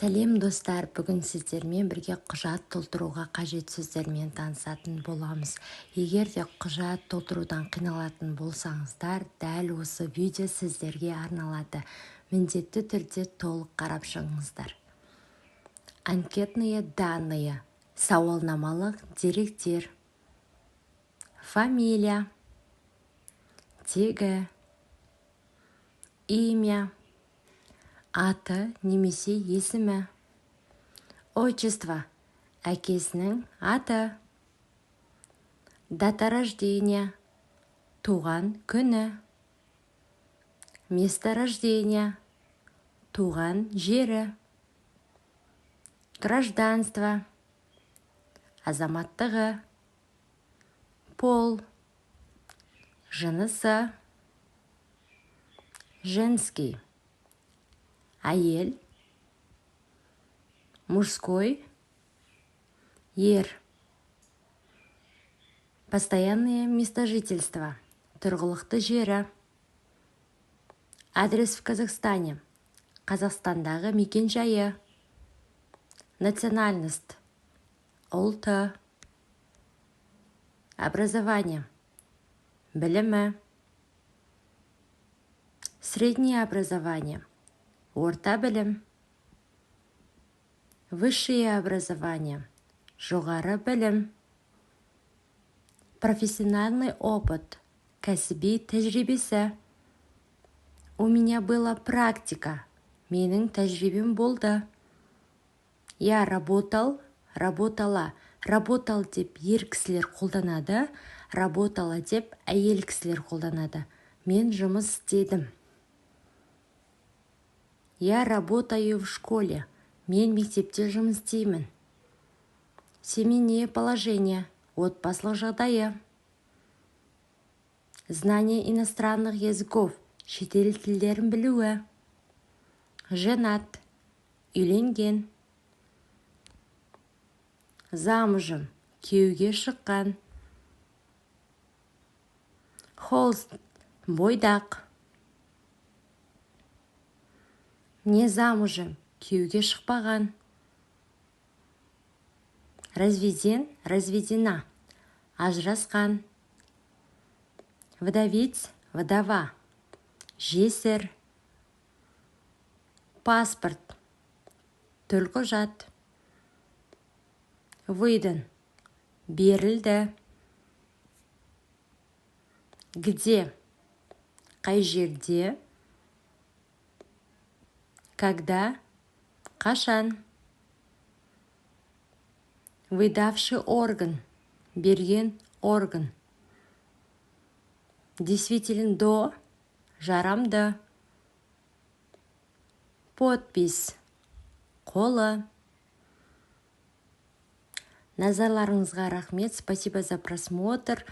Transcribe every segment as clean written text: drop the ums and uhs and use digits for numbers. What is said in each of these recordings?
Сәлем, достар! Бүгін сіздермен бірге құжат толтыруға қажет сөздермен танысатын боламыз. Егер де құжат толтырудан қиналатын болсаңыздар, дәл осы видео сіздерге арналады. Міндетті түрде толық қарап шығыңыздар. Анкетные данные – сауалнамалық деректер. Фамилия – тегі. Имя – аты немесе есімі. Отчество – әкесінің аты. Дата рождения – туған күні. Место рождения – туған жері. Гражданство – азаматтығы. Пол – жынысы. Женский – әйел, мужской – ер. Постоянное место жительства – тұрғылықты жері. Адрес в Казахстане – Қазақстандағы мекен-жайы. Национальность – ұлты. Образование – білімі. Среднее образование – орта білім. Высшее образование – жоғары білім. Профессиональный опыт – кәсіби тәжірибесі. У меня была практика – менің тәжірибем болды. Я работал, работала. Работал деп ер кісілер қолданады, работала деп әйел кісілер қолданады. Мен жұмыс істедім. Я работаю в школе. Мен мектепте жұмыс істеймін. Семейное положение – отбасылық жағдайы. Знание иностранных языков – шетел тілдерін білуі. Женат – үйленген. Замужем – күйеуге шыққан. Холост – бойдақ. Не замужем – күйеуге шықпаған. Разведен, разведена – ажырасқан. Вдовец, вдова – жесір. Паспорт – төлқұжат. Выдан – берілді. Где – қай жерде. Когда – қашан. Выдавший орган – берген орган. Действителен до – жарамды. Подпись – қолы. Назарларыңызға рахмет! Спасибо за просмотр!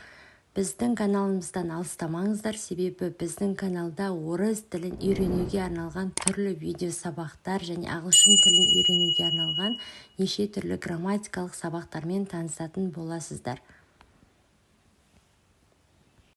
Біздің каналымыздан алыстамаңыздар, себебі біздің каналда орыс тілін үйренуге арналған түрлі видео сабақтар және ағылшын тілін үйренуге арналған неше түрлі грамматикалық сабақтармен танысатын боласыздар.